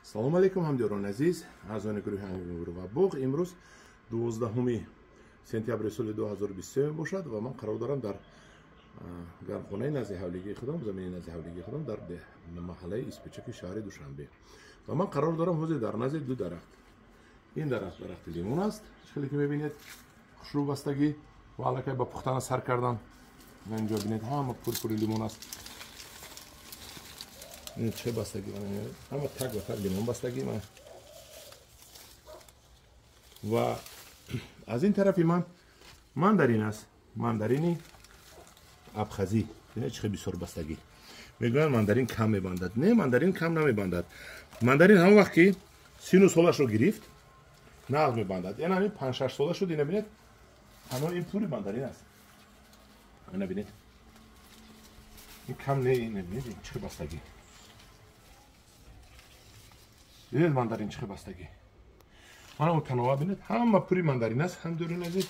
Салом алейкум ҳамдиёрони азиз, аъзони гурӯҳи Ангур ва боғ. Имрӯз 12 сентябри соли 2023 мебошад ва ман қарор дорам дар гармхонаи назди ҳавлигии худам, замини назди ҳавлигии худам дар маҳаллаи Испечаки шаҳри Душанбе. Ва ман қарор дорам ҳозир дар назди ду дарахт. Ин дарахт дарахти лимон аст, хеле ки мебинед хушрӯ бастагӣ ва аллакай ба пухтана сар кардан. Инҷо бинед ҳама пурпури лимон аст. Чӣ бастагӣ, ҳама так ба так лимон бастагӣ. Ва аз ин тарафи ман мандарин аст, мандарини абхазӣ. Бинед чӣ бисёр бастагӣ. Мегӯянд мандарин кам мебандад. Не, мандарин кам намебандад. Мандарин ҳамон вақт ки сину солашро гирифт, нағз мебандад. Яъне ҳамин 5-6 сола шуд, ина бинед, ҳамон ин пури мандарин аст. Ина бинед, ин кам не, ина бинед чӣ бастагӣ. Бинед мандарин чӣ бастагӣ. Мана он танова бинед, ҳама пури мандарин аст, ҳамдиёрони азиз.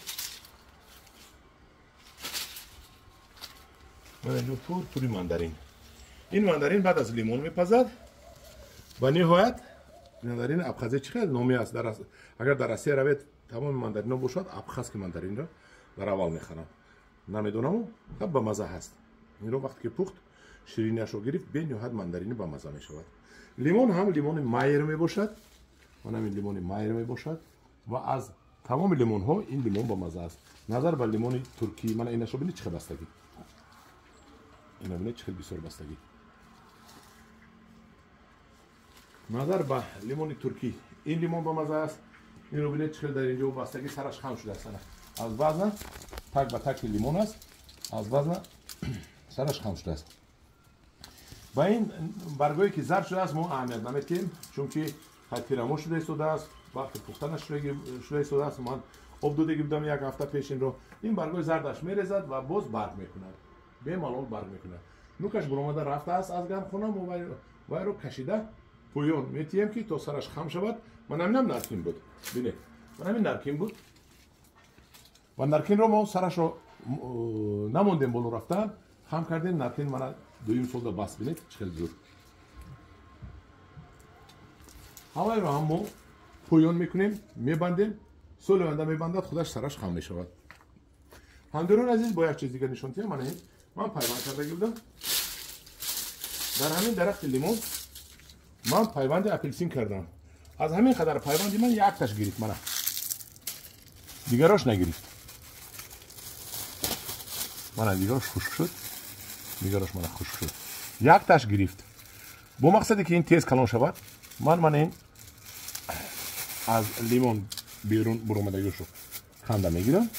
Мана инҷо пури мандарин. Ин мандарин баъд аз лимон мепазад ва ниҳоят мандарини абхазӣ чӣ хел номи аст. Агар дар Россия равед, тамоми мандарино бошад, абхазки мандаринро дар аввал мехарам. Намедонаму, ба маза ҳаст. Инро вақте ки пухт, ширинияшро гирифт, бениҳоят мандарини ба маза мешавад. Лимон ҳам лимони майер мебошад. Ман ҳамин лимони майер мебошад ва аз тамоми лимонҳо ин лимон ба маза аст. Назар ба лимони туркӣ, мана инашро бинед чӣ хел бастагӣ. Ина бинед чӣ хел бисёр бастагӣ. Назар ба лимони туркӣ ин лимон ба маза аст. Инро бинед чӣ хел дар инҷо бастагӣ, сараш хам шудааст. Аз вазна так ба таки лимон аст, аз вазна сараш хам шудааст. Ба ин баргое ки зард шудааст мо аҳамият наметиҳем, чунки тирамо шуда истодааст, вақти пухтанаш шуда истодааст. Ман об додагӣ будам як ҳафта пеш инро. Ин баргои зардаш мерезад ва боз барг мекунад, бемалол барг мекунад. Нукаш буромада рафтааст аз гармхона, мо вайро кашида поён метиҳем ки то сараш хам шавад. Ман ҳаминам наркин буд, бинед, ман ҳамин наркин буд ва наркинро мо сарашро намондем боло рафтан, хам кардем. Наркин мана дуюм солда бас, бинед чӣ хел зуд. Ҳавайро ҳам мо поён мекунем, мебандем. Соли оянда мебандад, худаш сараш хам мешавад. Ҳамдиёрони азиз, бо як чиз дигар нишон диҳам. Мана ин ман пайванд кардагӣ будам дар ҳамин дарахти лимон. Ман пайванди апелсин кардам. Аз ҳамин қадар пайванди ман якташ гирифт, мана дигарош нагирифт. Мана дигарош хушк шуд, дигарош мана хушк шуд, якташ гирифт. Бо мақсаде ки ин тез калон шавад, ман мана ин аз лимон берун буромадагиашро канда мегирам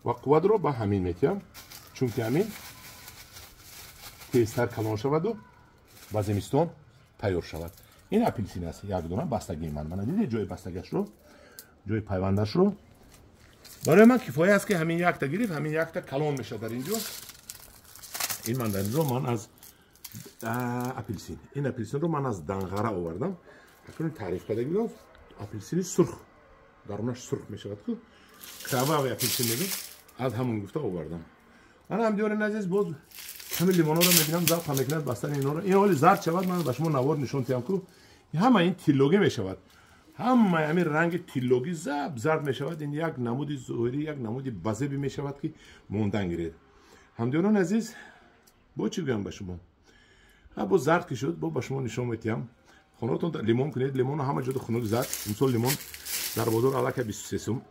ва қувватро ба ҳамин метиҳам, чунки ҳамин тезтар калон шаваду ба зимистон тайёр шавад. Ин апелсин аст, як дона бастагии ман. Мана дидед ҷои бастагиашро, ҷои пайвандашро. Барои ман кифоя аст ки ҳамин якта гирифт, ҳамин якта калон мешавад дар инҷо. Ин мандаринро ман аз апелсин, ин апелсинро ман аз Данғара овардам. Акнун таъриф карда будам, апелсини сурх, дарунаш сурх мешавад ку, кровавый апелсин мегӯям, аз ҳамон гуфта овардам. Мана ҳамдиёрони азиз, боз ҳамин лимонҳоро мебинам, завқ мекунад бастани инҳоро. Ин ҳоли зард шавад, ман ба шумо навор нишон диҳам ку, ҳама ин тиллогӣ мешавад. Ҳамаи ҳамин ранги тиллогӣ зард мешавад. Ин як намуди зоҳирӣ, як намуди базебӣ мешавад ки мондан гиред. Ҳамдиёрони азиз, бо чӣ гӯям ба шумо? Бо зард ки шуд, бо ба шумо нишон метиҳам. Хонатон лимон кунед, лимонро ҳама ҷода хунук зад. Имсол лимон дар бозор аллакай 23 сум.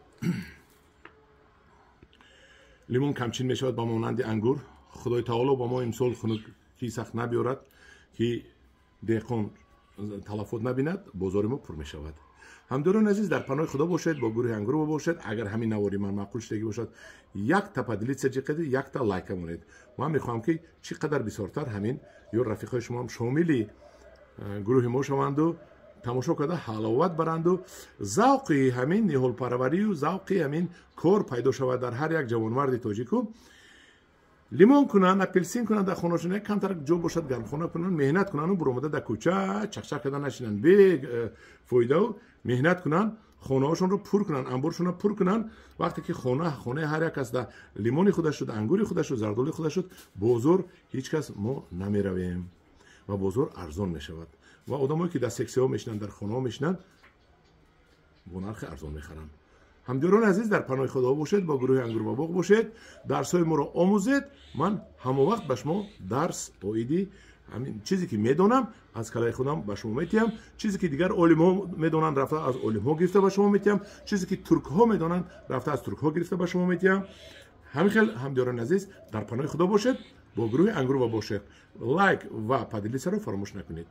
Лимон камчин мешавад ба монанди ангур. Худои таоло ба мо имсол хунукӣ сахт набиёрад, ки деҳқон талафот набинад, бозори мо пур мешавад. Ҳамдиёрони азиз, дар паноҳи Худо бошед, бо гурӯҳи Ангур бошед. Агар ҳамин навори ман маъқул шудагӣ бошад, якта поделиться ҷиқед, якта лайка монед. Ман мехоҳам ки чӣ қадар бисёртар ҳамин ё рафиқҳои шумо ҳам шомили гурӯҳи мо шаванду тамошо карда ҳаловат баранду завқи ҳамин ниҳолпарварию завқи ҳамин кор пайдо шавад дар ҳар як ҷавонмарди тоҷику. Лимон кунанд, апелсин кунанд дар хонашон, як камтар ҷо бошад гармхона кунанд, меҳнат кунанду буромада дар кӯча чақчақ карда нашинанд, бефоидау меҳнат кунанд, хонаҳошонро пур кунанд, анборшонро пур кунанд. Вақте ки хонаи ҳар як кас дар лимони худаш шуд, ангури худаш шуд, зардоли худаш шуд, бозор ҳеҷ кас мо намеравем ва бозор арзон мешавад. Ва одамое, ки дар сексияҳо мешинанд, дар хонаҳо мешинанд, бо нархи арзон мехаранд. Ҳамдиёрони азиз, дар паноҳи Худо бошед, бо гурӯҳи «Ангур ва боғ» бошед, дарсҳои моро омӯзед. Ман ҳамон вақт ба шумо дарс оиди ҳамин чизе, ки медонам, аз калаи худам ба шумо метиҳам. Чизе, ки дигар олимҳо медонанд, рафта аз олимҳо гирифта ба шумо метиҳам. Чизе, ки туркҳо медонанд, рафта аз туркҳо гирифта ба шумо метиҳам. Ҳамин хел, ҳамдиёрони азиз, дар паноҳи Худо бошед, бо гурӯҳи «Ангур ва боғ». Лайк ва поделиться ро фаромӯш накунед.